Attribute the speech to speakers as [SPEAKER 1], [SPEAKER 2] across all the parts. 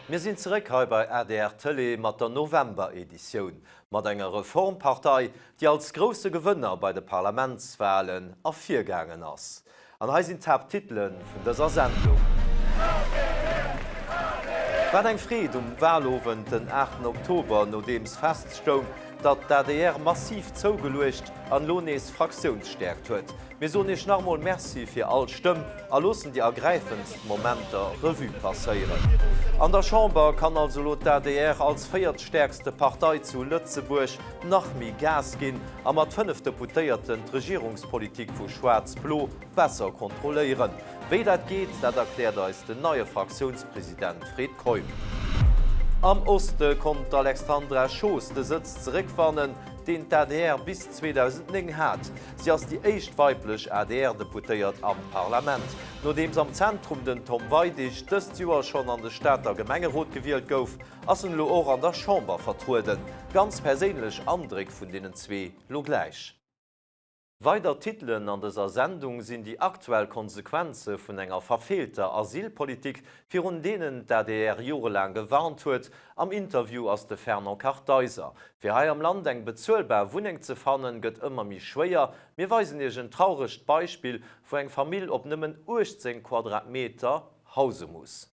[SPEAKER 1] Mir sinn zeréck hei bei adr Tëlee mat der November-Editioun. Mat enger Reformpartei, déi als grousse Gewënner bei de Parlamentswalen ervirgaangen ass. An hei sinn d'Haapttitele vun dëser Sendung. Wat eng Freed um Walowend den 8 Oktober, nodeems feststoung, datt d'ADR massiv zougeluecht an elo nees Fraktiounsstäerkt huet. Mir soen Iech nach emol Merci fir all Stëmm a loossen déi ergräifendst Momenter Revue passéieren. An der Chamber kann also elo d'ADR als véiertstäerkste Partei zu Lëtzebuerg nach méi Gas ginn a mat 5 Deputéierten d'Regierungspolitik vu Schwaarz-Blo besser kontrolléieren. Wéi dat geet, dat erkläert eis den neie Fraktiounspresident Fred Keup. Am Oste konnt d'Alexandra Schoos de Sëtz zeréckwannen, deen d'ADR bis 2009 hat. Si ass déi éischt weiblech ADR-Deputéiert am Parlament. Nodeems am Zentrum den Tom Weidig dëst Joer schonn an de Stater Gemengerot gewielt gouf, ass en elo och an der Chamber vertrueden. Ganz perséinlech Andréck vun deenen zwee lo gläich. Weider Titelen an dëser Sendung sinn déi aktuell Konsequenze vun enger verfeelter Asylpolitik, virun deenen d'ADR jorelaang gewarnt huet. Am Interview ass de Fernand Kartheiser. Fir hei am Land eng bezuelbar Wunneng ze fannen, gëtt ëmmer méi schwéier. Mir weisen Iech en trauregt Beispill, wou eng Famill op nëmmen 18 Quadratmeter hause muss.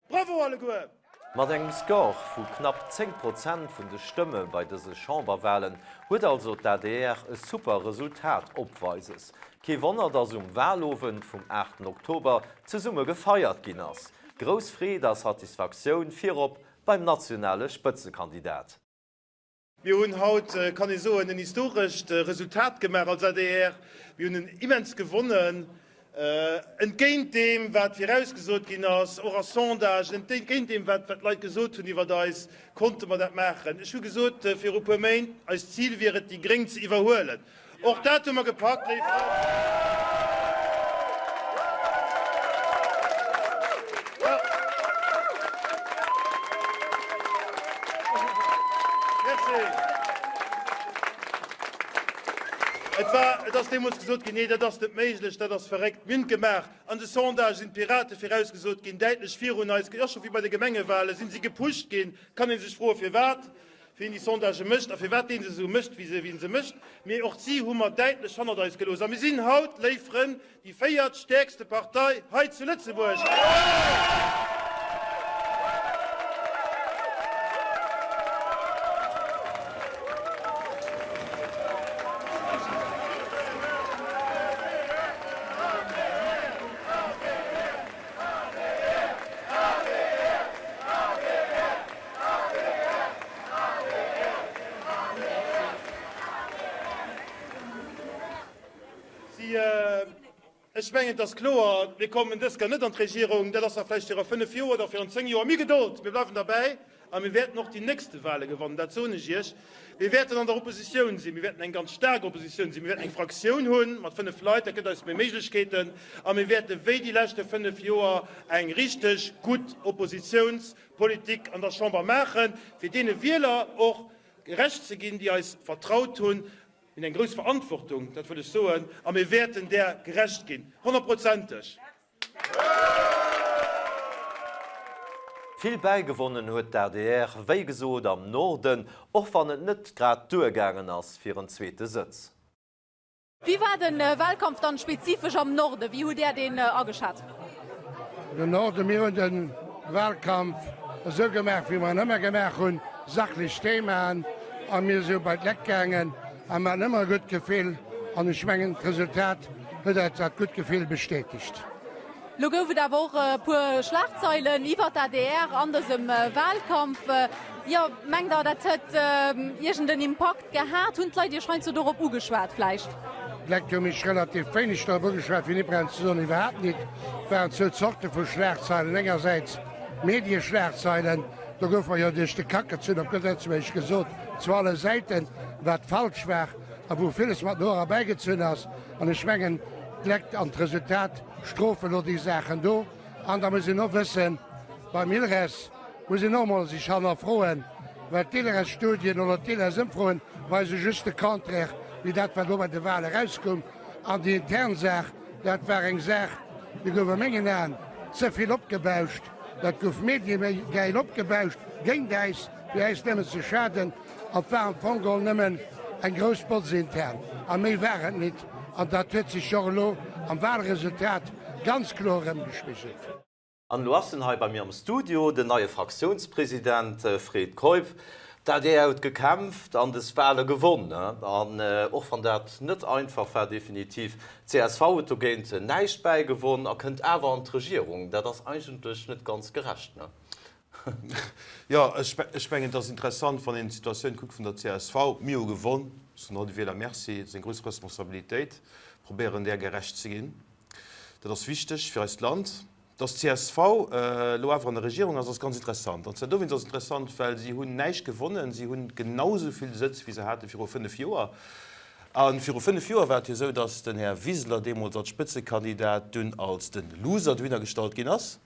[SPEAKER 2] Bravo alleguer!
[SPEAKER 1] Mat engem Score vu knapp 10 Prozent vun de Stëmme bei dëse Chamberwalen huet also d'ADR e super Resultat opweises. Kee Wonner, datt um Walowend vum 8 Oktober zesumme gefeiert ginn ass. Grouss Freed a Satisfaktioun virop beim nationale Spëtzekandidat.
[SPEAKER 2] Mir hunn haut, kann ee soen, en historescht Resultat gemaach als adr. Mir hunn immens gewonnen, entgéint deem, wat virausgesot ginn ass, och a Sondagen, entgéint deem, wat d'Leit gesot hunn iwwert eis, konnte mer dat maachen. Ech hu gesot viru e puer Méint, eist Zil wier et, déi Gréng ze iwwerhuelen. Och dat hu mer gepackt, léif Frënn. Et war, et ass deemools gesot ginn, Nee, dat ass net méiglech, dat ass verréckt. Mir hunn et gemaach. An de Sondagë sinn d'Pirate virausgesot ginn, däitlech virun eis. Och scho wéi bei de Gemengewahlen sinn si gepusht ginn. Kann ee sech froen, firwat. Wien déi Sondagë mécht a firwat dee se esou mécht, wéi en se mécht, mee och si hu mer däitlech hannert eis gelooss. A mir sinn haut, léif Frënn, déi véiertstäerkste Partei hei zu Lëtzebuerg. Ech mengen, et ass kloer, mir kommen dës Kéier net an d'Regierung. Dat ass da vläicht fir a fënnef Joer oder fir an zéng Joer. Mee Gedold, mir bleiwen derbäi a mir wäerten och déi nächste Wahle gewannen, dat soen ech Iech. Mir wäerten an der Oppositioun sinn, mir wäerten eng ganz staark Oppositioun sinn. Mir wäerten eng Fraktioun hu mat fënnef Leit, dat gëtt eis méi Méiglechkeeten. A mir wäerte wéi déi leschte fënnef Joer eng richteg gutt Oppositiouns Politik an der Chamber maachen, fir deene Wieler och gerecht ze ginn, déi eis vertraut hunn. Mir hunn eng grouss Verantwortung, dat wëll ech soen, a mir wäerten där gerecht ginn, honnertprozenteg.
[SPEAKER 1] Vill bäigewonnen huet d'ADR, wéi gesot, am Norden, och wann et net grad duergaangen ass fir en zweete Sëtz.
[SPEAKER 3] Wéi war de Wahlkampf dann spezifesch am Norden? Wéi hutt Där deen ageschat?
[SPEAKER 4] Den Norden, mir hunn de Wahlkampf esou gemaach, wéi mer en ëmmer gemaach hunn, sachlech Themaen, a mir si bei d'Lekt gaangen a mer haten ëmmer e gutt Gefill an ech mengen d'Resultat huet eis dat gutt Gefill bestätegt.
[SPEAKER 3] Lo gouf et awer och e puer Schlagzeilen iwwer d'ADR an dësem Wahlkampf. Jo, mengt Der, dat huet iergend en Impakt gehat? Hunn d'Leit Iech heiansdo dorop ugeschwat vläicht?
[SPEAKER 4] D'Leit hu mech relativ wéineg dorop ugeschwat, fir nipperent ze soen, iwwerhaapt nit. Et waren zwou Zorte vu Schlagzeilen, engersäits Medieschlagzeilen, do gouf mer jo duerch de Kack gezunn, op gutt Lëtzebuergesch gesot, zu alle Säiten, wat falsch war a wou villes mat den Hoer erbäigezunn ass. An ech mengen, d'Lekt an d'Resultat strofen elo déi Saachen do. An da muss een och wëssen, beim ILRES muss een och emol sech hannerfroen, well d'ILRES-Studien oder d'ILRES-Ëmfroen weise just de Contraire wéi dat, wat elo bei de Wale erauskoum. An déi intern Saach, dat war eng Saach, déi gouf a mengen Aen ze vill opgebauscht. Dat gouf mediegäil opgebauscht géint äis, fir äis nëmmen ze schaden. An 't war am Fong geholl nëmmen eng grouss Botz intern, a méi war et nit. An dat huet sech jo och elo am Wahlresultat ganz kloer erëmgespigelt.
[SPEAKER 1] An elo ass en hei bei mir am Studio, den neie Fraktiounspresident Fred Keup. D'adr huet gekämpft an des Wale gewonn. An och wann dat net einfach war, definitiv, d'CSV huet dogéint näischt bäigewonn a kënnt awer an d'Regierung. Dat ass eigentlech net ganz gerecht, ne?
[SPEAKER 2] Jo, ech mengen, et ass interessant, wann een d'Situatioun kuckt vun der csv. Mir hu gewonn, soen all de Wieler Merci. Et ass eng grouss Responsabilitéit, probéieren där gerecht ze ginn. Dat ass wichteg fir eist Land. Dass csv elo awer an der Regierung ass, ass ganz interessant. An zwar dowéinst ass et interessant, well si hunn näischt gewonnen, si hunn genau esou vill Sëtz wéi se hate viru 5 Joer. A viru 5 Joer war et jo esou, dass den Här Wiseler deemools als Spëtzekandidat dunn als de Loser dohinner gestallt ginn ass.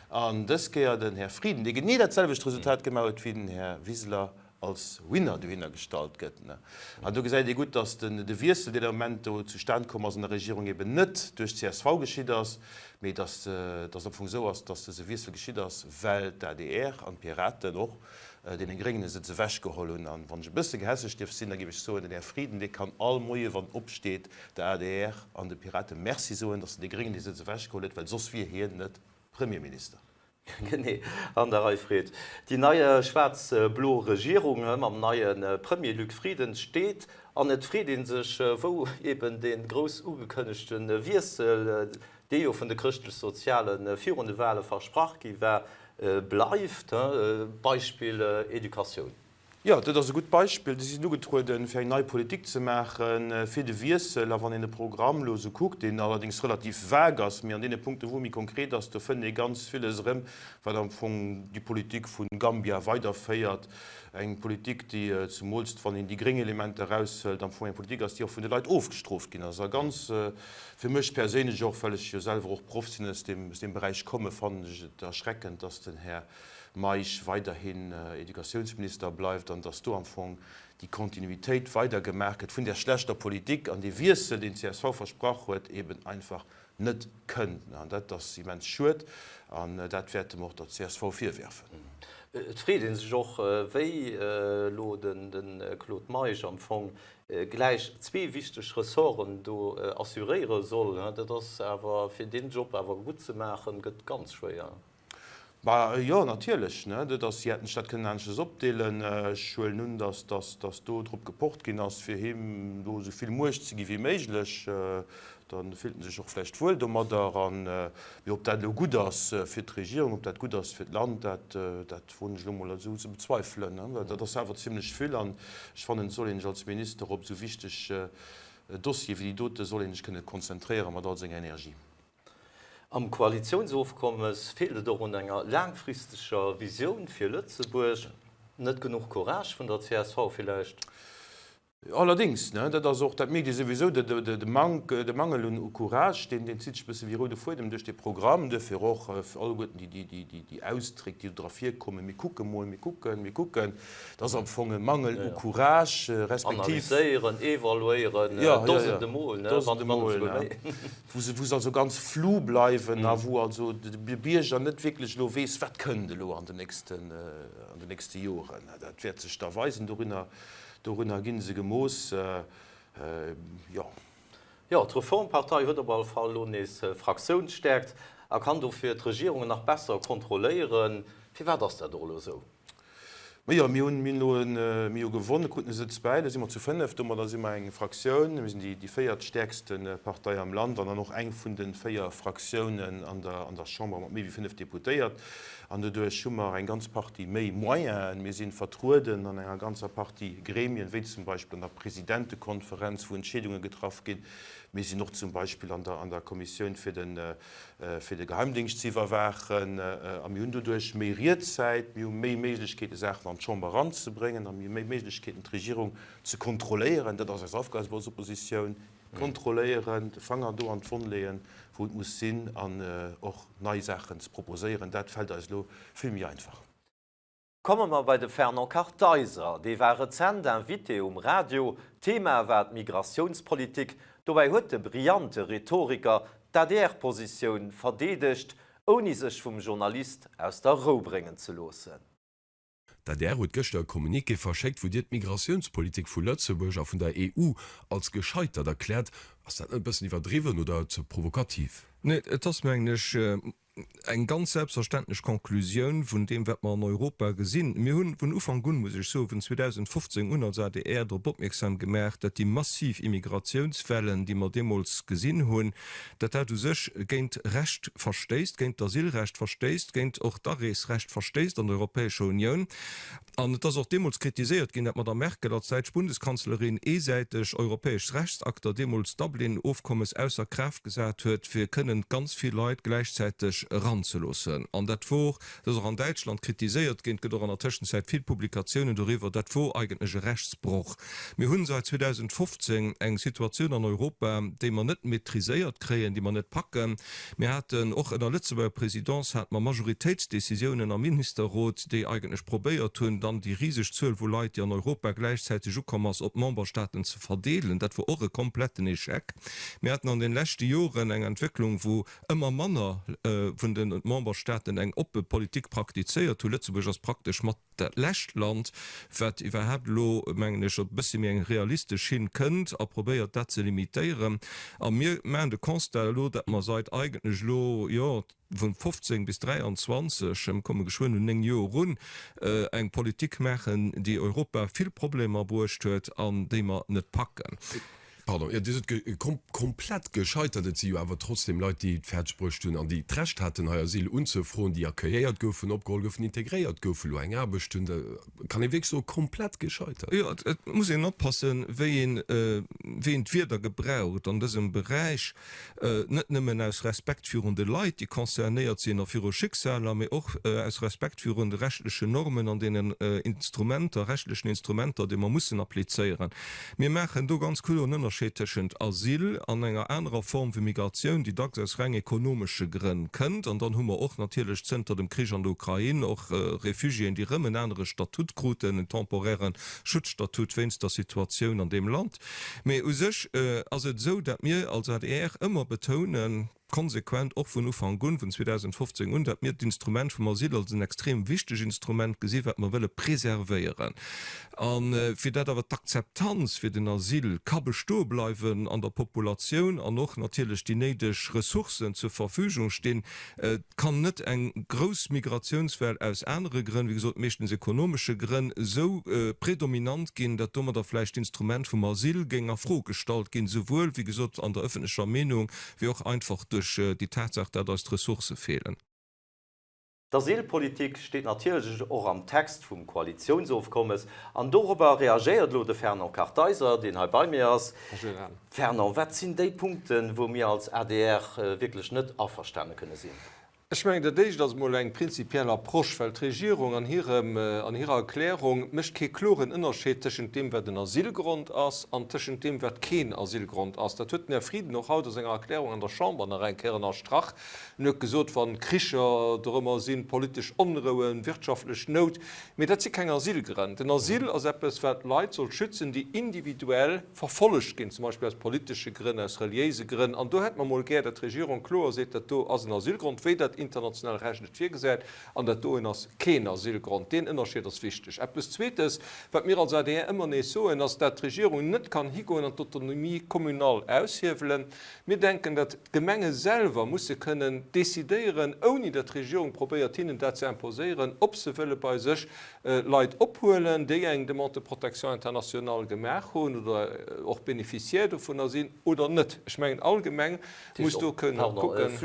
[SPEAKER 2] An dës Kéier den Här Frieden, dee genee dat selwecht Resultat gemaach huet wéi den Här Wiseler, als Winner dohinner gestallt gëtt. An do gesäit ee gutt, datt de Wiessel, deen am Moment do zustan komm ass an der Regierung, eben net duerch csv geschitt ass, mee datt et am Fong esou ass, datt dëse Wiessel geschitt ass, well d'ADR an d'Piraten och deene Gréngen e Sëtz ewechgeholl hunn. An wann ech e bësse gehässeg dierf sinn, da géif ech soen, den Här Frieden, dee kann all Moie wann en opsteet, der adr an de Pirate Merci soen, datt en de Gréngen dee Sëtz ewechgeholl huet, well soss wier hien net Premierminister.
[SPEAKER 1] Genee, an der Rei, Fred. Déi nei schwaarz-blo Regierung mam neie Premier Luc Frieden steet an et freet ee sech, wou eben dee grouss ugekënnegte Wiessel, dee jo vun de Chrëschtlech-Soziale virun de Wale versprach gi war, bleift. Beispill Educatioun.
[SPEAKER 2] Jo, dat ass e gutt Beispill. Si sinn ugetrueden, fir eng nei Politik ze maachen, fir de Wiessel. A wann een de Programm elo esou kuckt, deen allerdéngs relativ vague ass, mee an deene Punkten, wou e méi konkret ass, do fënnt ee ganz villes erëm, wat am Fong déi Politik vu Gambia weiderféiert. Eng Politik, déi, zemools wann een déi gréng Elementer eraushëlt, am Fong eng Politik ass, déi och vun de Leit ofgestrooft ginn ass. A ganz, fir mech perséinlech och, well ech jo selwer och Proff sinn, aus deem Beräich komme, fannen ech et erschreckend, dass den Här Meisch weiderhin Educatiounsminister bleift an dass do am Fong déi Kontinuitéit weider gemaach gëtt vun där schlechter Politik an dee Wiessel, deen csv versprach huet, eben einfach net kënnt. An dat ass immens schued an dat wäerte mer och der csv virwerfen.
[SPEAKER 1] Et freet ee sech och, wéi elo de Claude Meisch am Fong gläich zwee wichteg Ressorten do assuréiere soll. Dat ass awer, fir deen Job awer gutt ze maachen, gëtt ganz schwéier.
[SPEAKER 2] Bah jo, natierlech, ne. Dat ass, si hätten sech dat kënnen aneschters opdeelen. Ech huelen un, datt, datt, datt do drop gepocht ginn ass, fir him do esou vill Muecht ze gi wéi méiglech. Da fillt en sech och vläicht wuel domadder. An, mee ob dat elo gutt ass fir d'Regierung, ob dat gutt ass fir d'Land, dat, dat woen ech elo mol esou ze bezweifelen, ne. Well dat ass awer zimlech vill an ech fannen, et soll een sech als Minister op esou wichteg Dossiere wéi déi dote soll een sech kënne konzentréiere mat all senger Energie.
[SPEAKER 1] Am Koalitiounsofkommes feelt et och un enger laangfristeger Visioun fir Lëtzebuerg. Net genuch Courage vun der csv villäicht?
[SPEAKER 2] Allerdéngs, ne, dat ass och, dat mierkt ee souwisou, de Mank, de Mangel un u Courage, deen, deen zitt sech e bësse wéi roude Fuedem duerch dee Programm. Duerfir och alleguerten déi, déi, déi, déi Ausdréck, déi do dra virkommen, mir kucke mol, mir kucken, mir kucken, dat ass am Fong e Mangel u Courage,
[SPEAKER 1] respektiv. Analyséieren, evaluéieren, dosende Mol, ne, wann net souguer méi.
[SPEAKER 2] wou se wou se also ganz flou bleiwen a wou also de Bierger net wierklech elo weess, wat kënnt elo an den nächsten, an den nächste Joren. Dat wäert sech da weisen, dorunner, dorunner gi se gemooss, jo.
[SPEAKER 1] Jo, d'Reformpartei huet op alle Fall elo nees Fraktiounsstäerkt a kann dofir d'Regierungen nach besser kontrolléieren. Firwat ass dat och elo esou?
[SPEAKER 2] Majo, mir hunn elo e, mir hu gewonn, kruten e Sëtz bäi, elo si mer zu 5, domadder si mer eng Fraktioun, mir sinn déi, déi véiertstäerkste Partei am Land an dann och eng vun de véier Fraktiounen an der, an der Chamber mat méi wéi 5 Deputéiert. An doduerch hu mer eng ganz Partie méi Moyenen. Mir si vertrueden an enger ganzer Partie Gremien, wéi zum Beispill an der Presidentekonferenz, wou Entscheedunge getraff ginn. Mir sinn och zum Beispill an der, an der Kommissioun fir den, fir de Geheimdingscht ze iwwerwaachen a mir hunn doduerch méi Riedzäit, mir hu méi Méiglechkeete Saachen an d'Chamber eranzebréngen a mir hu méi Méiglechkeeten d'Regierung ze kontrolléieren. Dat ass eis Aufgab als Oppositioun, kontrolléieren, de Fanger do an d'Wonn leeën, wou et muss sinn an och nei Saachen ze proposéieren. Dat fält eis elo vill méi einfach.
[SPEAKER 1] Komme mer bei de Fernand Kartheiser. Dee war rezent Invité um Radio. Thema war d'Migratiounspolitik. Dobäi huet de brillante Rhetoriker d'ADR-Positioun verdeedegt. Ouni sech vum Journalist aus der Rou bréngen ze loossen.
[SPEAKER 5] D'adr huet gëschter e Communiqué verschéckt, wou Dir d'Migratiounspolitik vu Lëtzebuerg a vun der EU als gescheitert erkläert. Ass dat net e bëssen iwwerdriwwen oder ze provokativ?
[SPEAKER 6] Nee, et ass, mengen ech, eng ganz selbstverständlech Conclusioun vun deem, wat mer an Europa gesinn. Mir hunn vun Ufank un, muss ech soen, vun 2015 un als adr drop opmierksam gemaach, datt déi massiv Immigratiounswellen, déi mer deemools gesinn hunn, datt dat u sech géint Recht verstéisst, géint d'Asylrecht verstéisst, géint och d'Areesrecht verstéisst an der Europäescher Unioun. An et ass och deemools kritiséiert ginn, datt d'Madame Merkel als däitsch Bundeskanzlerin eesäiteg europäesch Rechtsakter, deemools d'Dublin-Ofkommes, ausser Kraaft gesat huet, fir kënnen ganz vill Leit gläichzäiteg eranzeloossen. An dat wor, dat ass och an Däitschland kritiséiert ginn, et gëtt och an der Tëschenzäit vill Publikatiounen doriwwer, dat wor eigentlech e Rechtsbroch. Mir hunn seit 2015 eng Situatioun an Europa, déi mer net maîtriséiert kréien, déi mer net packen. Mir haten och ënner Lëtzebuerger Présidence hate mer Majoritéitsdécisiounen am Ministerrot, déi eigentlech probéiert hunn, dann déi riseg Zuel vu Leit, déi an Europa gläichzäiteg ukomm ass, op d'Memberstaaten ze verdeelen. Dat wor och e kompletten Échec. Mir haten an den leschte Joren eng Entwécklung, wou ëmmer manner vun de Memberstaaten eng oppe Politik praktizéiert hunn. Lëtzebuerg ass praktesch mat Dat lescht Land, wat iwwerhaapt elo, mengen ech, op e bëssi méi eng realistesch Schinn kënnt a probéiert, dat ze limitéieren. A mir maachen de Constat elo, datt mer seit eigentlech elo, jo, vun 15 bis 23, mir komme geschwënn un 9 Joer erun, eng Politik maachen, déi Europa vill Problemer bruecht huet an déi mer net packen.
[SPEAKER 5] Pardon, jo, Dir sot komplett gescheitert. Et si jo awer trotzdem Leit, déi et fäerdeg bruecht hunn an déi d'Recht haten, hei Asyl unzefroen, déi accueilléiert goufen, opgeholl goufen, integréiert goufen, elo eng Aarbecht hunn. Da kann ee wierklech soen, komplett gescheitert.
[SPEAKER 6] Jo, et muss een oppassen, wéi een, wéi een d'Wierder gebraucht an dësem Beräich. Net nëmmen aus Respekt virun de Leit, déi concernéiert sinn a viru Schicksaler, mee och aus Respekt virun de rechtlechen Normen an deenen Instrumenter, rechtlechen Instrumenter, déi mer mussen applizéieren. Mir maachen do ganz kloer en Ënnerscheed tëschent Asyl an enger anerer Form vu Migratioun, déi dacks aus reng ekonomesche Grënn kënnt. An dann hu mer och natierlech zënter dem Krich an der Ukrain och Refugiéen, déi erëm en anere Statut kruten, en temporäre Schutzstatut wéinst der Situatioun an deem Land. Mee u sech ass et esou, datt mir als adr ëmmer betounen, konsequent och vun Ufank un, vun 2015 un, datt mir d'Instrument vum Asyl als en extrem wichteg Instrument gesi wat mer wëlle preservéieren. A fir dat awer d'Akzeptanz fir den Asyl ka bestoe bleiwen an der Populatioun an och natierlech déi néideg Ressourcen zur Verfügung stinn, Et kann net eng grouss Migratiounswell aus anere Grënn, wéi gesot meeschtens ekonomesche Grënn, esou predominant ginn, datt domadder vläicht d'Instrument vum Asyl géing a Fro gestallt ginn, souwuel, wéi gesot, an der ëffentlecher Meenung, wéi och einfach duerch déi Tatsaach, dat eis d'Ressourcë feelen.
[SPEAKER 1] D'Asylpolitik steet natierlech och am Text vum Koalitiounsofkommes an dorobber reagéiert elo de Fernand Kartheiser, deen hei bei mir ass. Fernand, wat sinn déi Punkten, wou mir als adr wierklech net averstane kënne sinn?
[SPEAKER 7] Ech mengen, dat Éischt ass emol eng prinzipiell Approche, well d'Regierung an hirem, an hirer Erklärung mécht kee kloren Ënnerscheed tëschent deem, wat en Asylgrond ass, an tëschent deem, wat keen Asylgrond ass. Dat huet den Här Frieden och haut a senger Erklärung an der Chamber nach eng Kéier ënnerstrach. En huet gesot, wa Kricher dorëmmer sinn, politesch Onrouen, wirtschaftlech Nout, mee dat si keng Asylgrënn. Den Asyl ass eppes, wat Leit soll schützen, déi individuell verfollegt ginn, zum Beispill aus politesche Grënn, aus reliéise Grënn. An do hätte mer mol gär, datt d'Regierung kloer seet, dat do ass en Asylgrond, wéi dat international Recht et virgesäit, an dat doen ass keen Asylgrond. Deen Ënnerscheed ass wichteg. Eppes Zweetes, wat mir als adr ëmmer nees soen, ass, dat d'Regierung net kann higoen an d'Autonomie communale aushiewelen. Mir denken, datt d'Gemenge selwer musse kënnen decidéieren, ouni datt d'Regierung probéiert hinnen dat ze imposéieren, ob se wëlle bei sech Leit ophuelen, déi eng Demande de protection internationale gemaach hunn oder och Bénéficiaire dovunner sinn oder net. Ech mengen, all Gemeng muss do kënnen kucken,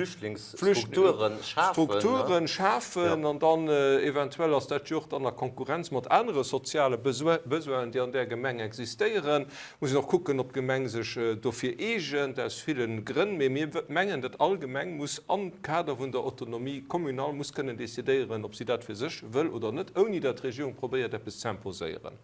[SPEAKER 7] Strukturen schafen an dann eventuell ass dat jo och dann a Konkurrenz mat anere soziale Besoinen, déi an där Gemeng existéieren. Muss een och kucken, ob d'Gemeng sech dofir eegent, aus ville Grënn. Mee mir mengen, datt all Gemeng muss am Kader vun der Autonomie communale muss kënnen decidéieren, ob si dat fir sech wëll oder net, ouni datt d'Regierung probéiert, eppes z'imposéieren.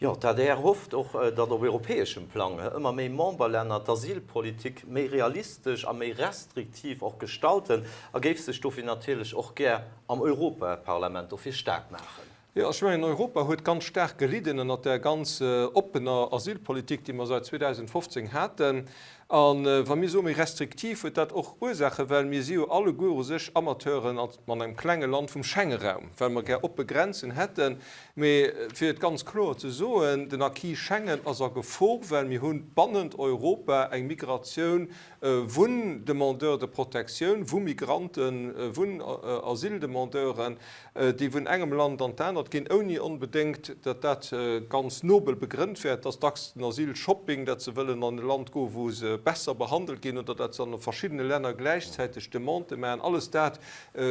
[SPEAKER 1] Jo, d'ADR hofft och, datt op europäeschem Plang ëmmer méi Memberlänner d'Asylpolitik méi realistesch a méi restriktiv och gestalten a géif sech dofir natierlech och gär am Europaparlament dofir staark maachen.
[SPEAKER 7] Jo, ech mengen, Europa huet ganz staark gelidden ënnert där ganz oppener Asylpolitik, déi mer säit 2015 haten. A wa mir soe méi restriktiv, huet dat och Ursaachen, well mir si jo alleguer u sech Amateuren an engem klenge Land vum Schengeraum, well mer gär oppe Grenzen hätten. Mee fir et ganz kloer ze soen, den Acquis Schengen ass a Gefor, well mir hu bannent Europa eng Migratioun vun Demandeurs de protection, vu Migranten, vun Asyldemandeuren, déi vun engem Land an d'anert ginn, ouni onbedéngt, datt dat ganz nobel begrënnt wär. Et ass dacks den Asylshopping, datt se wëllen an e Land goen, wou se besser behandelt ginn, oder datt se an verschiddene Länner gläichzäiteg Demandë maachen. Alles dat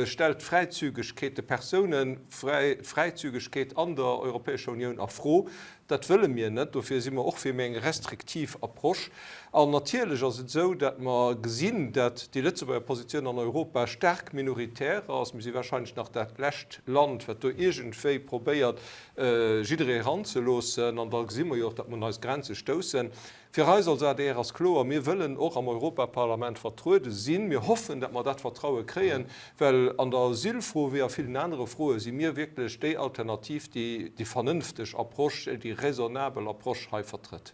[SPEAKER 7] stellt d'Fräizügegkeet, de Persounefräizügegkeet an der Europäescher Unioun a Fro. Dat wëlle mir net. Dofir si mer och fir méi eng restriktiv Approche. An natierlech ass et esou, datt mer gesinn, datt déi Lëtzebuerger Positioun an Europa staark minoritär ass. Mir si wahrscheinlech nach dat lescht Land, wat do iergendwéi probéiert, jidderee eranzeloossen. An da gesi mer jo och, datt mer un eis Grenze stoussen. Fir eis als adr ass kloer, Mir wëllen och am Europaparlament vertruede sinn. Mir hoffen, datt mer dat Vertraue kréien, well an der Asylfro wéi a villen anere Froe si mir wierklech déi Alternativ, déi déi vernënfteg Approche, déi raisonnabel Approche hei vertrëtt.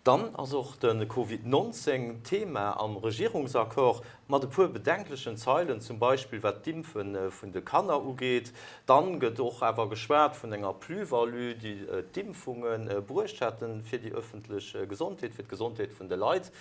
[SPEAKER 1] Dann ass och de Covid 19 Thema am Regierungsaccord, mat e puer bedenklechen Zeilen, zum Beispill wat d'Impfe vun de Kanner ugeet. Dann gëtt och awer geschwat vun enger Plus-value, déi d'Impfunge bruecht hätten fir déi ëffentlech Gesondheet, fir d'Gesondheet vun de Leit.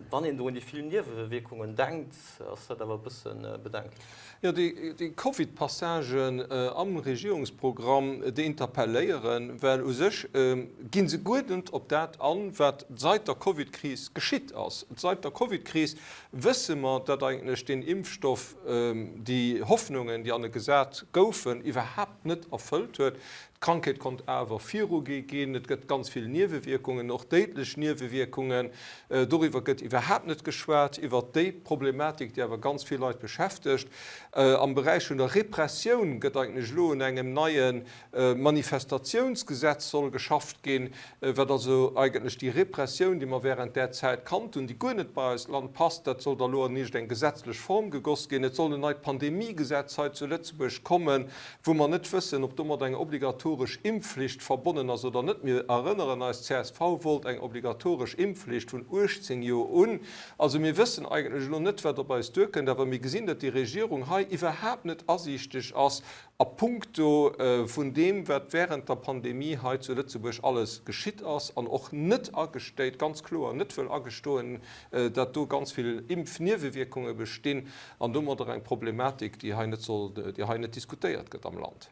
[SPEAKER 1] Wann een do un déi vill Niewewierkungen denkt, ass dat awer e bësse bedenklech.
[SPEAKER 7] Jo, déi Covid-Passagen am Regierungsprogramm, déi interpelléieren, well u sech gi se guer net op dat an, wat seit der Covid-Kris geschitt ass. Seit der Covid-Kris wësse mer, datt eigentlech deen Impfstoff déi Hoffnungen, déi an e gesat goufen, iwwerhaapt net erfëllt huet. D'Krankheet konnt awer virugi ginn. Et gëtt ganz vill Niewewierkungen, och déidlech Niewewierkungen. Doriwwer gëtt iwwerhaapt net geschwat, iwwert déi Problematik, déi awer ganz vill Leit beschäftegt. Am Beräich vun der Repressioun gëtt eigentlech elo un engem neie Manifestatiounsgesetz soll geschafft ginn, wat also eigentlech déi Repressioun, déi mer während där Zäit kannt hunn, déi guer net bei eist Land passt, dat soll da elo an iergend eng gesetzlech Form gegoss ginn. Et soll en neit Pandemiegesetz hei zu Lëtzebuerg kommen, wou mer net wëssen, ob domat eng obligatoresch Impfflicht verbonnen ass oder net. Mir erënneren eis, csv wollt eng obligatoresch Impfflicht vun 18 Joer un. Also mir wëssen eigentlech elo net, wat op eis duerkënnt, awer mir gesinn, datt déi Regierung hei iwwerhaapt net asiichteg ass a puncto vun deem, wat während der Pandemie hei zu Lëtzebuerg alles geschitt ass, an och net agestéit, ganz kloer net wëll agestoen, datt do ganz vill Impfniewewierkunge bestinn. An domadder eng Problematik, déi hei net soll, déi hei net diskutéiert gëtt am Land.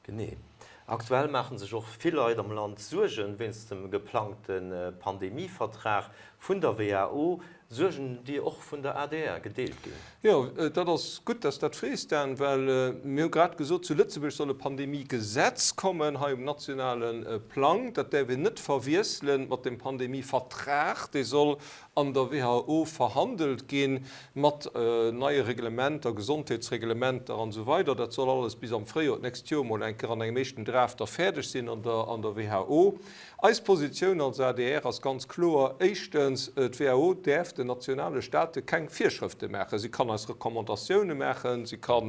[SPEAKER 1] Genee. Aktuell maache sech och vill Leit am Land Suergen wéinst dem geplangte Pandemievertrag vun der WHO. Suergen, déi och vun der adr gedeelt ginn.
[SPEAKER 7] Jo, dat ass gutt, dass dat frees, Dan, well mir hu grad gesot, zu Lëtzebuerg soll e Pandemiegesetz kommen, hei um nationale Plang. Dat däerf een net verwiesselen mat dem Pandemievertrag, dee soll an der WHO verhandelt gi mat neie Reglementer, Gesondheetsreglementer an esou weider. Dat soll alles bis am Fréijoer d'nächst Joer mol eng Kéier an engem éischten Draft da fäerdeg sinn an der an der WHO. Eis Positioun als adr ass ganz kloer, Éischtens, d'WHO däerf den nationale Staate keng Virschrëfte maachen. Si kann eis Recommandatioune maachen, si ka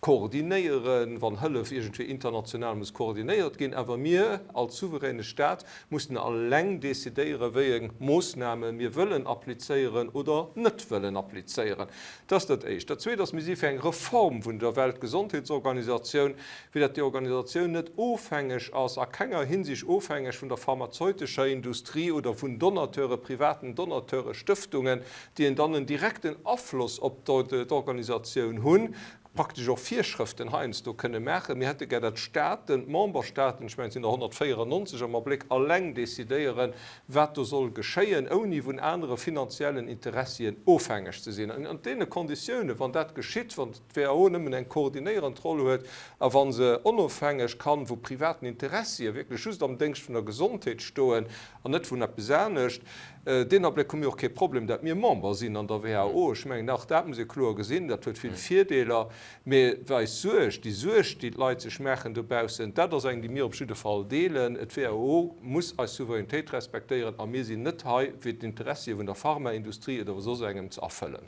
[SPEAKER 7] koordinéieren, wann Hëllef iergendwéi international muss koordinéiert ginn. Awer mir als souveräne Staat mussen alleng decidéieren, wéi eng Moossname mir wëllen applizéieren oder net wëllen applizéieren. Dat ass dat Éischt. Dat Zweet ass, mir si fir eng Reform vun der Weltgesondheetsorganisatioun, fir datt déi Organisatioun net ofhängeg ass, a kenger Hinsicht ofhängeg vun der pharmazeutescher Industrie oder vun Donateure, privaten Donateure, Stëftungen, déi en dann en direkten Afloss op d'Organisatioun hunn, praktesch och Virschrëften heiansdo kënne maachen. Mir hätte gär, datt d'Staaten, d'Memberstaaten, ech mengen et sinn der 194 am Abléck, alleng decidéieren, wat do soll geschéien, ouni vun anere finanziellen Interessien ofhängeg ze sinn. An deene Konditiounen, wann dat geschitt, wann d'WHO nëmmen eng koordinéierend Roll huet a wa se onofhängeg kann vu privaten Interessie wierklech just am Déngscht vun der Gesondheet stoen an net vun eppes anescht, Deen Abléck hu mir och kee Problem, dat mir Member sinn an der WHO. Ech mengen, och dat muss ee kloer gesinn. Dat huet vill Virdeeler. Mee eis Suerg, déi Suerg, déi d'Leit sech maachen dobaussen, dat ass eng, déi mir op jidde Fall deelen. D'WHO muss eis Souveränitéit respektéieren a mir sinn net hei, fir d'Interessie vun der Pharmaindustrie oder soss engem ze erfëllen.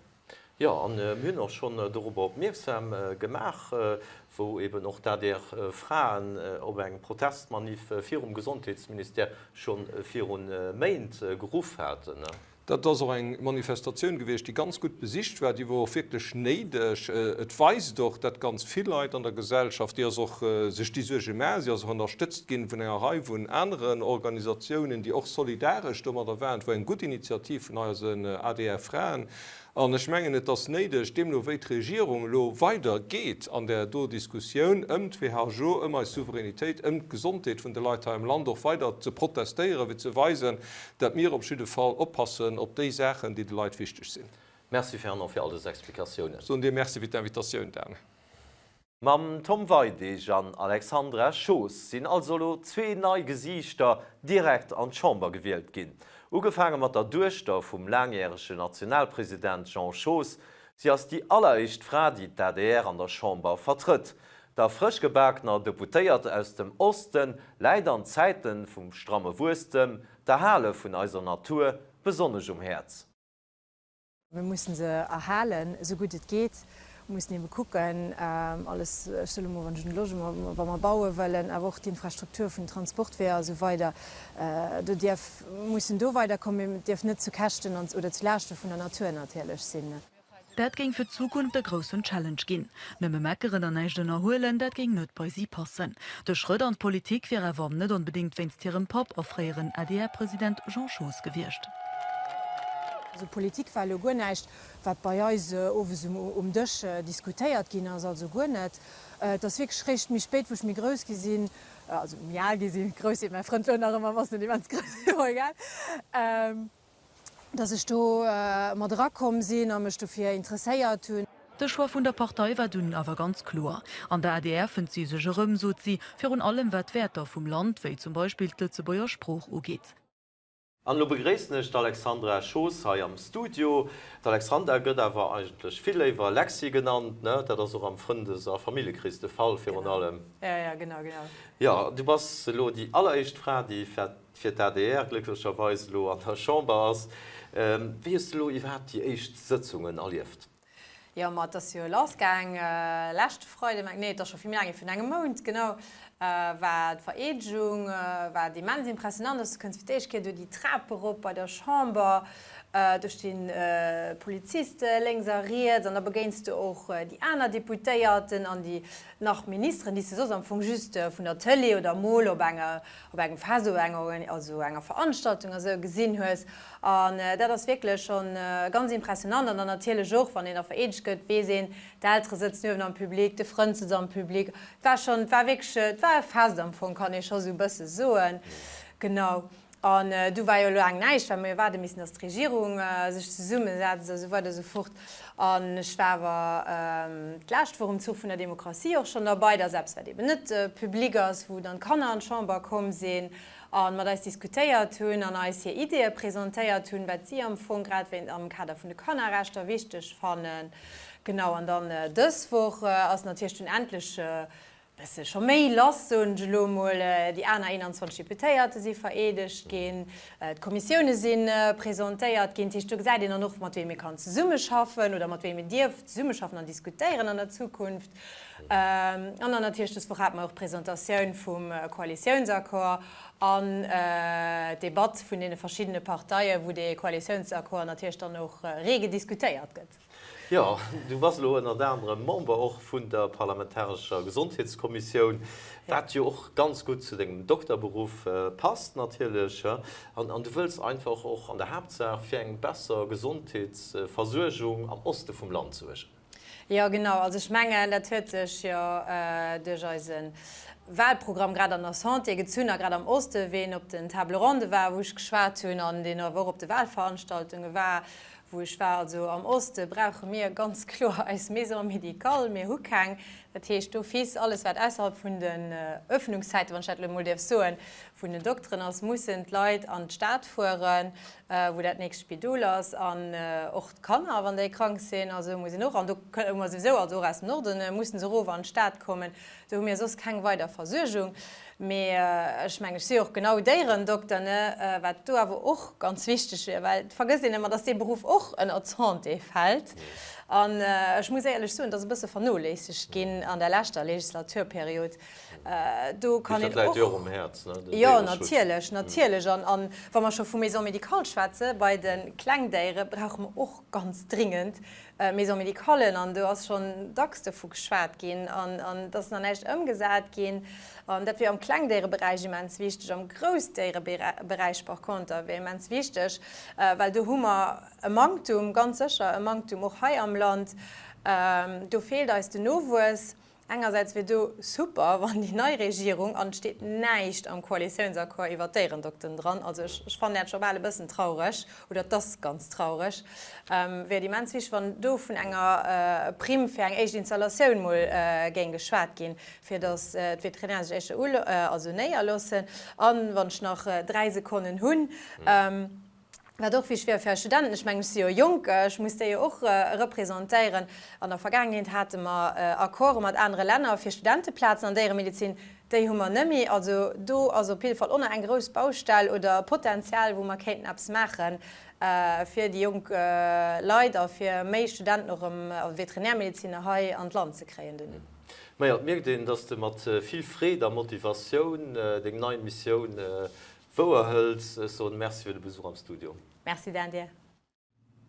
[SPEAKER 1] Jo, an mir hunn och schonn dorobber opmierksam gemaach, wou eben och d'ADR Fraen op eng Protestmanif virum Gesondheetsministère scho viru Méint geruff haten.
[SPEAKER 7] Dat ass och eng Manifestatioun gewiescht, déi ganz gutt besicht war. Déi wor och wierklech néideg. Et weist och, dat ganz vill Leit an der Gesellschaft, déi ass och sech déi Suerge maachen. Si ass och ënnerstëtzt ginn vun enger Rei vun aneren Organisatiounen, déi och solidaresch domadder waren. Et wor eng gutt Initiativ vun eisen ADR-Fraen. An ech mengen, et ass néideg, deemno wéi d'Regierung elo weider geet an där do Diskussioun ëm d'WHO, ëm eis Souveränitéit, ëm d'Gesondheet vun de Leit hei am Land, och weider ze protestéieren, fir ze weisen, dat mir op jidde Fall oppassen op déi Saachen, déi de Leit wichteg sinn.
[SPEAKER 1] Merci Fernand fir all dës Explikatiounen.
[SPEAKER 7] Soen dir Merci fir d'Invitatioun, Dan.
[SPEAKER 1] Mam Tom Weidig an Alexandra Schoos sinn also elo zwee nei Gesiichter direkt an d'Chamber gewielt ginn. Ugefaange mat der Duechter vum laangjärege Nationalpresident Jean Schoos. Si ass déi alleréischt Fra, déi d'ADR an der Chamber vertrëtt. Der frëschgebakener Deputéiert aus dem Oste läit an Zäite vum stramme Wuesstem d'Erhale vun eiser Natur besonnesch um Häerz.
[SPEAKER 8] Mir mussen se erhalen, esou gutt et geet. Mir mussen ebe kucken, alles, ech soe lo mol, wann ech un de Logement, wa mer baue wëllen, awer och d'Infrastruktur vun den Transportweeër a sou weider, do dierf, mussen do weiderkommen, mee et dierf net zu Käschten an, oder zu Laaschte vun der Natur natierlech sinn.
[SPEAKER 9] Dat géing fir d'Zukunft e groussen Challenge ginn. Nëmme meckeren an näischt ënnerhuelen, dat géing net bei si passen. De Schrëtt an d'Politik wier awer net onbedéngt wéinst hirem Papp a fréieren ADR-President Jean Schoos gewiescht.
[SPEAKER 8] Also Politik war elo guer näischt, wat bei eis owes um Dësch diskutéiert ginn ass, also guer net. Et ass wierklech réischt méi spéit, wou ech méi grouss gi sinn, also méi al gi sinn, grouss seet mäi Frënd elo nach ëmmer, ass net immens grouss, mee bon, egal, datt ech do mat erakomm sinn a mech dofir interesséiert hunn.
[SPEAKER 9] De Choix vun der Partei war dunn awer ganz kloer. An der adr fënnt si sech erëm, sot si, virun allem wat d'Wäerter vum Land, wéi zum Beispill d'Lëtzebuerger Sprooch ugeet.
[SPEAKER 1] An elo begréissen ech d'Alexandra Schoos hei am Studio. D'Alexandra gëtt awer eigentlech vill léiwer Lexi genannt, ne? Dat ass och am Frëndes a Familljekrees de Fall virun allem.
[SPEAKER 8] Jo, jo, genau, genau.
[SPEAKER 1] Jo, du bass elo déi alleréischt Fra, déi fir d'ADR glécklecherweis elo an der Chamber ass. Wéi hues de elo iwwerhaapt déi éischt Sëtzungen erlieft?
[SPEAKER 8] Jo, ma et ass jo lass gaang leschte Freide, meng, nee, et ass scho vill méi laang hier, virun engem Mount genau, war d'Vereedegung, wat immens impressionant ass. Du kënns fir d'éischt Kéier do déi Trap erop bei der Chamber, do sti Poliziste lénks a riets an da begéins de och déi aner Deputéierten an déi nach Ministeren, déi s de soss am Fong just vun der Tëlee oder mol op enger op engem Fest oder enger, also enger Veranstaltung a sou gesinn hues. An dat ass wierklech schonn ganz impressionant. An dann natierlech och, wann een da vereedegt gëtt, weess een, d'Eltere sëtzen uewen am Public, de Frënd sëtzt am Public. Et war schonn, et war wierklech, et war e Fest am Fong, kann ee scho sou e bësse soen. Genau. An du war jo laang näischt, well mer jo waarde missen, datt d'Regierung sech zesummesetzt a sou weider a sou fort. An ech war awer d'lescht Woch um Zuch vun der Demokratie och schonn derbei, dat ass eppes, wat eben net public ass, wou dann d'Kanner an d'Chamber komm sinn a mat eis diskutéiert hunn an eis hir Ideeë presentéiert hunn, wat si am Fong grad wéint am Kader vun de Kannerrechter wichteg fannen. Genau, an dann dës Woch ass natierlech dunn endlech Bësse scho méi lass, soen ech elo emol. Déi aner 21 Deputéierte si vereedegt ginn, d'Kommissioune si presentéiert ginn. Dat heescht, do gesäit een dann och, mat weem ee kann zesummeschaffen oder mat weem een dierf zesummeschaffen an diskutéieren an der Zukunft. An dann natierlech dës Woch hate mer och d'Presentatioun vum Koalitiounsaccord an d'Debatt vun deene verschiddene Parteien, wou dee Koalitiounsaccord natierlech dann och rege diskutéiert gëtt.
[SPEAKER 1] Jo, du bass elo ënnert anerem Member och vun der parlamentarescher Gesondheetskommissioun, wat jo och ganz gutt zu dengem Dokterberuff passt natierlech. An du wëlls einfach och an der Haaptsaach fir eng besser Gesondheetsversuergung am Oste vum Land suergen.
[SPEAKER 8] Jo, genau. Also ech mengen, dat huet sech jo duerch eise Wahlprogramm grad an der Santé gezunn a grad am Oste, ween op den Table ronde war, wou ech geschwat hunn, an deen awer och op de Wahlveranstaltunge war, Wou ech war, also am Oste brauche mir ganz kloer eis Maison médicale. Mir hu keng. Dat heescht d'office, alles wat ausserhalb vun den Öffnungszäiten, wann ech dat elo emol dierf soen, vun den Dokteren ass, mussen d'Leit an d'Stad fueren, wou dat nächst Spidol ass. An och d'Kanner, wann déi krank sinn, also muss een och, an do hu mer souwisou, also och aus dem Norden mussen se erof an d'Stad kommen. Do hu mir soss keng weider Versuergung. Mee ech mengen, ech si jo och genau Déierendokter, ne, wat do awer och ganz wichteg wier, well et vergësst een ëmmer, dass dee Beruff och ënner d'Santé fält. An ech muss éierlech soen, et ass e bësse vernoléissegt ginn an der leschter Legislaturperiod. Do kann een och. Jo, natierlech, natierlech. An wa mer scho vu Maison médicale schwätze bei de Klengdéiere, brauche mer och ganz dringend Maison-médicallen, an do ass schonn dacks dovu geschwat ginn, an et ass nach näischt ëmgesat ginn. An dat wier am Klengdéiereberäich immens wichteg. Am Groussdéiereberäich par conter wier immens wichteg, well do hu mer e Manktum, ganz sécher e Manktum och hei am Land. Do feelt eis den Nowuess. Engersäits wier do super, wann déi nei Regierung, an et steet näischt am Koalitiounsaccord iwwert d'Déierendokteren dran, also ech fannen dat scho bal e bëssen traureg, oder et ass ganz traureg, wier et immens wichteg, wann do vun enger Primm fir eng éischt Installatioun mol géing geschwat ginn, fir datt d'Veterinäre sech éischter also néierloossen. An, wann ech nach 3 Sekonnen hunn, Wat och wichteg wier fir eis Studenten, ech mengen, ech si jo jonk, ech muss déi jo och representéieren. An der Vergaangenheet hate mer Accorde mat anere Länner fir Studenteplazen an Déieremedezin, déi hu mer nëmmi. Also do ass op jidde Fall och nach eng grouss Baustell oder Potenzial, wou mer kéinten eppes maache fir déi jonk Leit a fir méi Studenten och erëm, also Veterinärmedeziner hei an d'Land ze kréien duerno.
[SPEAKER 1] Majo, et mierkt een, dass de mat vill Freed a Motivatioun deng nei Missioun Wouer hëls. Ech soen Merci fir de Besuch am Studio.
[SPEAKER 8] Merci Dan dir.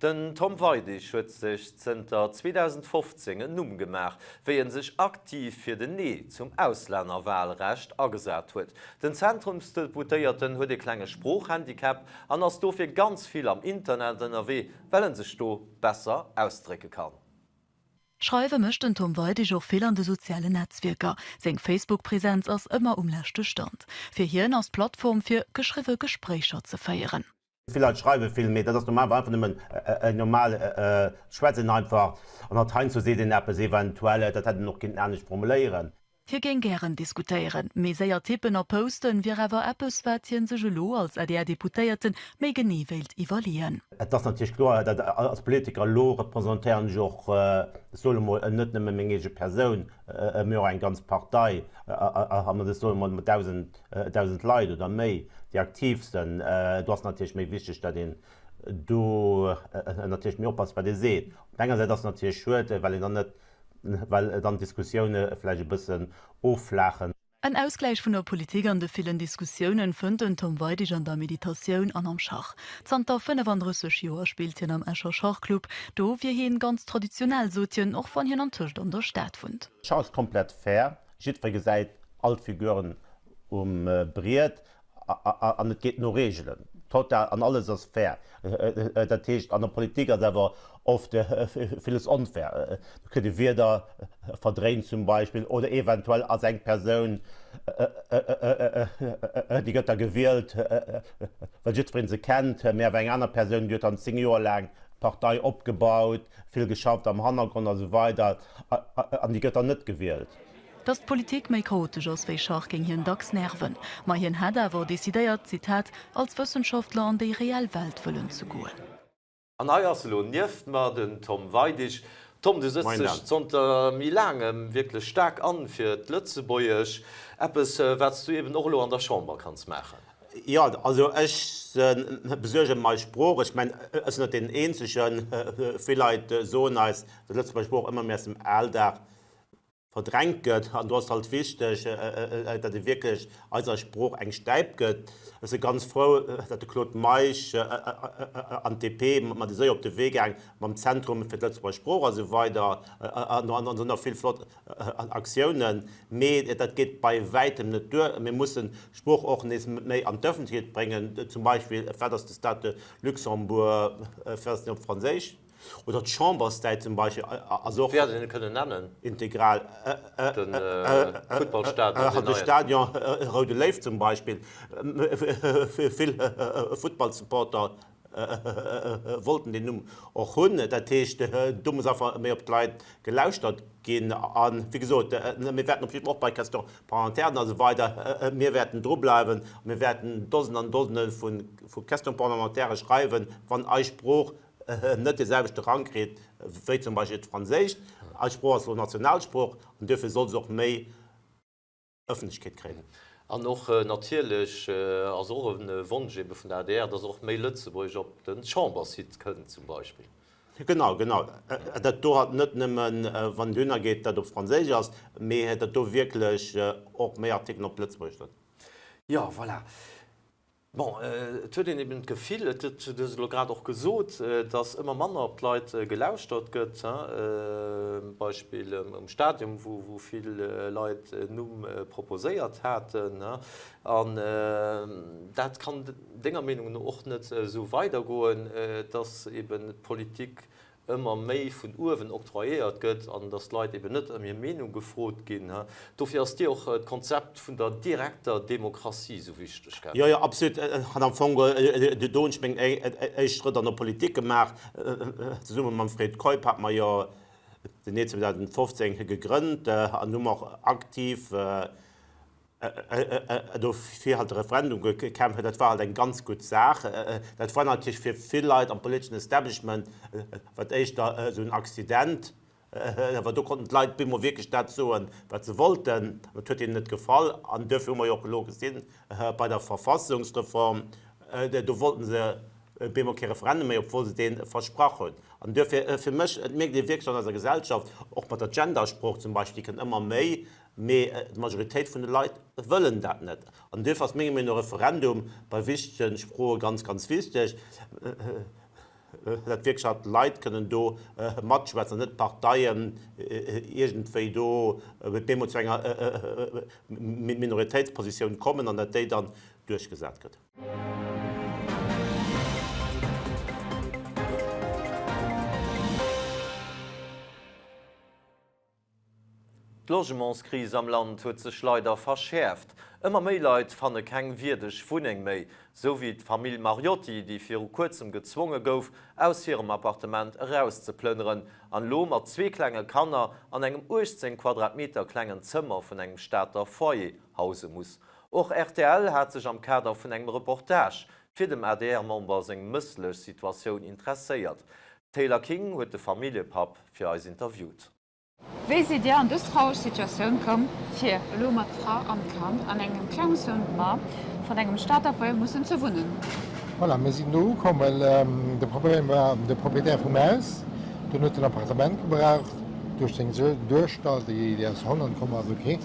[SPEAKER 1] Den Tom Weidig huet sech zënter 2015 en Numm gemaach, wéi en sech aktiv fir den Nee zum Auslännerwahlrecht agesat huet. Den Zentrumsdeputéierten huet e klenge Sproochhandicap an ass dofir ganz vill am Internet ënnerwee, well en sech do besser ausdrécke kann.
[SPEAKER 9] Schreiwe mécht den Tom Weidig och vill an de sozialen Netzwierker. Seng Facebook-Presenz ass ëmmer um leschte Stand. Fir hien ass d'Plattform fir geschriwwe Gespréicher ze féieren.
[SPEAKER 10] Vill Leit schreiwe vill, mee dat ass normalerweis einfach nëmmen en normal Schwätzen einfach. An hatt heiansdo seet een eppes eventuell, dat hätt een och kinnten anescht formuléieren.
[SPEAKER 9] Hie géing gären diskutéieren, mee séier tippen a posten wier awer eppes, wat hie sech elo als ADR-Deputéierte méi genee wéilt iwwerleeën.
[SPEAKER 10] Et ass natierlech kloer, datt als Politiker elo representéieren ech och, ech soen emol, net nëmme meng eege Persoun, mee och eng ganz Partei, an ech soen emol mat 1.000 Leit oder méi, déi aktiv sinn. Do ass natierlech méi wichteg, datt een do natierlech méi oppasst, wat ee seet. Op der enger Säit ass et natierlech schued, well een dann net well dann d'Diskussioune vläicht e bëssen offlaachen.
[SPEAKER 9] En Ausgläich vun der Politik an de villen Diskussiounen fënnt den Tom Weidig an der Meditatioun an am Schach. Zanter 35 Joer spillt hien am Escher Schachclub. Do wier hien ganz traditionell, sot hien, och wann hien antëscht an der Stad wunnt.
[SPEAKER 10] Schach ass komplett fair, jiddweree gesäit all d'Figuren um Briet An et geet no Reegelen, total, an alles ass fair. Dat heescht, an der Politik ass awer oft villes onfair. Do kritt ee Wierder verdréint zum Beispill oder eventuell ass eng Persoun, déi gëtt da gewielt, well jiddweree se kennt, mee awer eng aner Persoun, déi huet dann 10 Joer laang d'Partei opgebaut, vill geschafft am Hannergrond a sou weider an déi gëtt dann net gewielt.
[SPEAKER 9] Datt d'Politik méi chaotesch ass wéi Schach géing hien dacks nerven. Ma hien hätt awer decidéiert, Zitat, als Wëssenschaftler an déi reell Welt wëllen ze goen.
[SPEAKER 1] An hei ass elo nieft mer den Tom Weidig. Tom, du sëtz dech zanter méi laangem wierklech staark an fir d'Lëtzebuergesch. Eppes, wat s du eben och elo an der Chamber kanns maachen.
[SPEAKER 10] Jo, also ech besuerge mei Sprooch. Ech mengen, ech sinn net deen Eenzegen. Vill Leit soen eis, datt d'Lëtzebuerger Sprooch ëmmer méi aus dem Alldag verdrängt gëtt. An do ass et halt wichteg, datt ee wierklech eiser Sprooch eng Stäip gëtt. Ech si ganz frou, datt de Claude Meisch an d'DP mat esou op de Wee gaang mam Zentrum fir d'Lëtzebuerger Sprooch a sou weider. An do sinn och vill flott Aktiounen. Mee dat geet bei wäitem net duer. Mir mussen d'Sprooch och nees méi an d'Ëffentlechkeet bréngen. Zum Beispill, wat ass de Stade de Luxembourg, wat ass deen op Franséisch? Oder d'Chambersdäit zum Beispill ass och.
[SPEAKER 1] Wéi hätt een e kënnen nennen?
[SPEAKER 10] Integral.
[SPEAKER 1] De Futtballstadion, deen
[SPEAKER 10] neien. De Stadion Roude Léiw zum Beispill. Vill Futtballsupporter wollten deen Numm och hunn. Dat heescht, do muss einfach méi op d'Leit gelauschtert ginn. A wéi gesot, mir wäerten op jidde Fall och bei Questions parlementaires a sou weider, mir wäerten drubleiwen a mir wäerten Dosenden an Dosende vu Questions parlementaires schreiwen, wann eis Sprooch net dee selwechte Rang kritt wéi zum Beispill d'Franséischt. Eis Sprooch ass elo Nationalsprooch an duerfir soll se och méi Ëffentlechkeet kréien.
[SPEAKER 1] An och natierlech ass och e Wonsch ebe vun der adr, datt och méi Lëtzebuergesch op de Chambersite kënnt zum Beispill.
[SPEAKER 10] Genau, genau. Dat do halt net nëmmen, wann et dohinner geet, dat op Franséisch ass, mee datt do wierklech och méi Artikelen op Lëtzebuergesch sinn.
[SPEAKER 1] Jo, voilà. Bon, et huet een eben d'Gefill, et huet, du hues et elo grad och gesot, datt ëmmer manner op d'Leit gelauschtert gëtt, Beispill um Stadion, wou vill Leit en Numm proposéiert haten. An dat kann denger Meenung no och net esou weidergoen, datt eben d'Politik ëmmer méi vun uewen octroyéiert gëtt an datt d'Leit eben net ëm hir Meenung gefrot ginn. Dofir ass dir och d'Konzept vun der direkter Demokratie esou wichteg, gell?
[SPEAKER 10] Jo, jo, absolut. An am Fong, do hunn ech meng éischt Schrëtt an der Politik gemaach. Zesumme mam Fred Keup hate mer jo den Nee 2015 gegrënnt an hu mer och aktiv Dofir halt de Referendum gekämpft. Dat war halt eng ganz gutt Saach. Dat war natierlech fir vill Leit am politeschen Establishment wat éischter esou en Accident. Awer do konnten d'Leit bemol wierklech dat soen, wat se wollten. Dat huet hinnen net gefall. An duerfir hu mer jo och elo gesinn bei der Verfassungsreform, do wollten se bemol kee Referendum méi, obwuel se dee versprach hunn. An duerfir, fir mech, et mierkt ee wierklech an eiser Gesellschaft, och mat der Gendersprooch zum Beispill, déi kënnt ëmmer méi, Mee d'Majoritéit vun de Leit wëllen dat net. An duerfir ass menger Meenung no e Referendum bei wichtege Froe ganz, ganz wichteg, datt wierklech halt d'Leit kënnen do matschwätzen an net d'Parteien iergendwéi do bemol zu enger Minoritéitspositioun kommen an datt déi dann duerchgesat gëtt.
[SPEAKER 1] D'Logementskris am Land huet sech leider verschäerft. Ëmmer méi Leit fanne keng wierdeg Wunneng méi. Sou wéi d'Famill Mariotti, déi viru kuerzem gezwonge gouf, aus hirem Appartement erauszeplënneren an elo mat zwee klenge Kanner an engem 18 Quadratmeter klengen Zëmmer vun engem Stater Foyer hause muss. Och rtl hat sech am Kader vun engem Reportage fir dem ADR-Member seng mësslech Situatioun interesséiert. D'Taylor King huet de Familljepapp fir eis interviewt.
[SPEAKER 11] Wéi sidd Dir an dës traureg Situatioun komm, fir elo mat Fra an Kand an engem klengen Zëmmer vun engem Stater Foyer mussen ze wunnen?
[SPEAKER 4] Voilà, mir sinn do ukomm, well de Problem war, de Proprietär vum Haus, deen huet en Appartement gebraucht duerch seng Duechter, déi aus Holland komm ass, ok,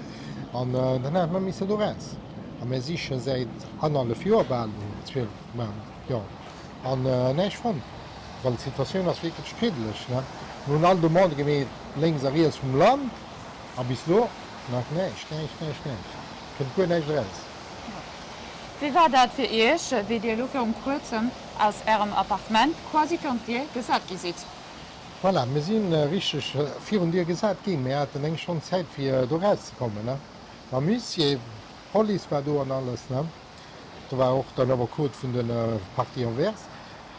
[SPEAKER 4] an dann hate mer misse do raus. A mir siche säit annerhallef Joer bal, 12 Mount, jo. An näischt fonnt, well d'Situatioun ass wierklech kriddeleg. Mir hunn all Demande gemeet, lénks a riets vum Land, a bis elo nach näischt, näischt, näischt, näischt. Kënnt guer näischt eraus.
[SPEAKER 11] Wéi war dat fir Iech, wéi Dir elo virum kuerzem aus Ärem Appartement quasi virun d'Dier gesat gi sidd?
[SPEAKER 4] Voilà, mir si richteg virun d'Dier gesat ginn. Mir haten eng Stonn Zäit fir do erauszekommen, mam Huissier, d'Police war do an alles. Do war och den Affekot vun de Parties envers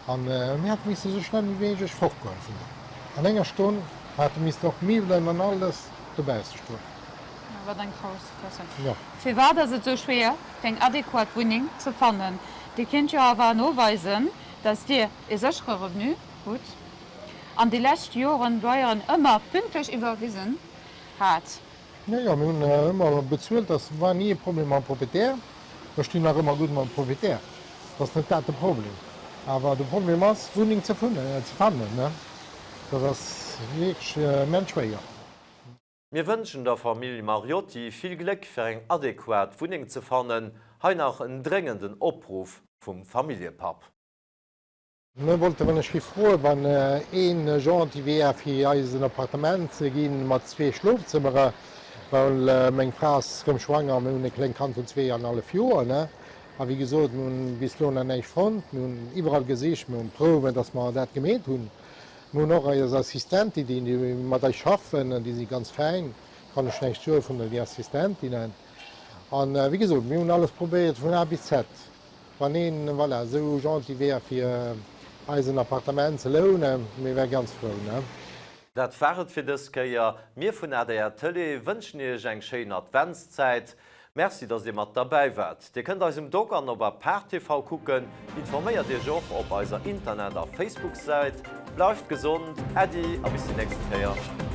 [SPEAKER 4] an mir hate misse esou schnell wéi méiglech fortgoen vun do. An enger Stonn hate missten och d'Miwwelen an alles dobausse stoen.
[SPEAKER 11] Wat eng traureg Situatioun.
[SPEAKER 4] Jo.
[SPEAKER 11] Firwat ass et esou schwéier fir eng adequat Wunneng ze fannen? Dir kinnt jo awer noweisen, datt Dir e séchere Revenu hutt an déi lescht Joren d'Loyeren ëmmer pünktlech iwwerwisen hat.
[SPEAKER 4] Jo, jo, mir hunn ëmmer bezuelt, dat war ni e Problem mam Proprietär. Ech stinn nach ëmmer gutt mam Proprietär, dat ass net dat de Problem. Awer de Problem ass, Wunneng ze fannen, dat ass wierklech immens schwéier.
[SPEAKER 1] Mir wënschen der Famill Mariotti vill Gléck fir eng adequat Wunneng ze fannen. Hei nach en dréngenden Opruff vum Familljepapp.
[SPEAKER 4] Mir wollte wann ech géif froen, wann een gentil wier fir eis en Appartement ze ginn mat zwee Schlofzëmmere, well meng Fra ass rëm schwanger a mir hunn e kléngt Kand vun zweeanhallef Joer, ne. A wéi gesot, mir hunn bis elo nach näischt fonnt. Mir hunn iwwerall gesicht, mir hunn Prouwen, dass mer dat gemeet hunn. Mir hunn och eis Assistentin, déi mat eis schaffen, déi si ganz fäin, kann ech näischt soe vun den Assistentinnen. An wéi gesot, mir hunn alles probéiert vun A bis Z. Wann een, voilà, esou gentil wär fir eis en Appartement ze lounen, mir wäre ganz frou, ne?
[SPEAKER 1] Dat war et fir dës Kéier. Mir vun adr Tëlee wënschen Iech eng schéin Adventszäit. Merci, dass Dir mat derbäi waart. Dir kënnt eis um Dock an op Apart TV kucken. Informéiert Iech och op eiser Internet a Facebook-Säit. Bleift gesond, Äddi a bis déi nächst Kéier.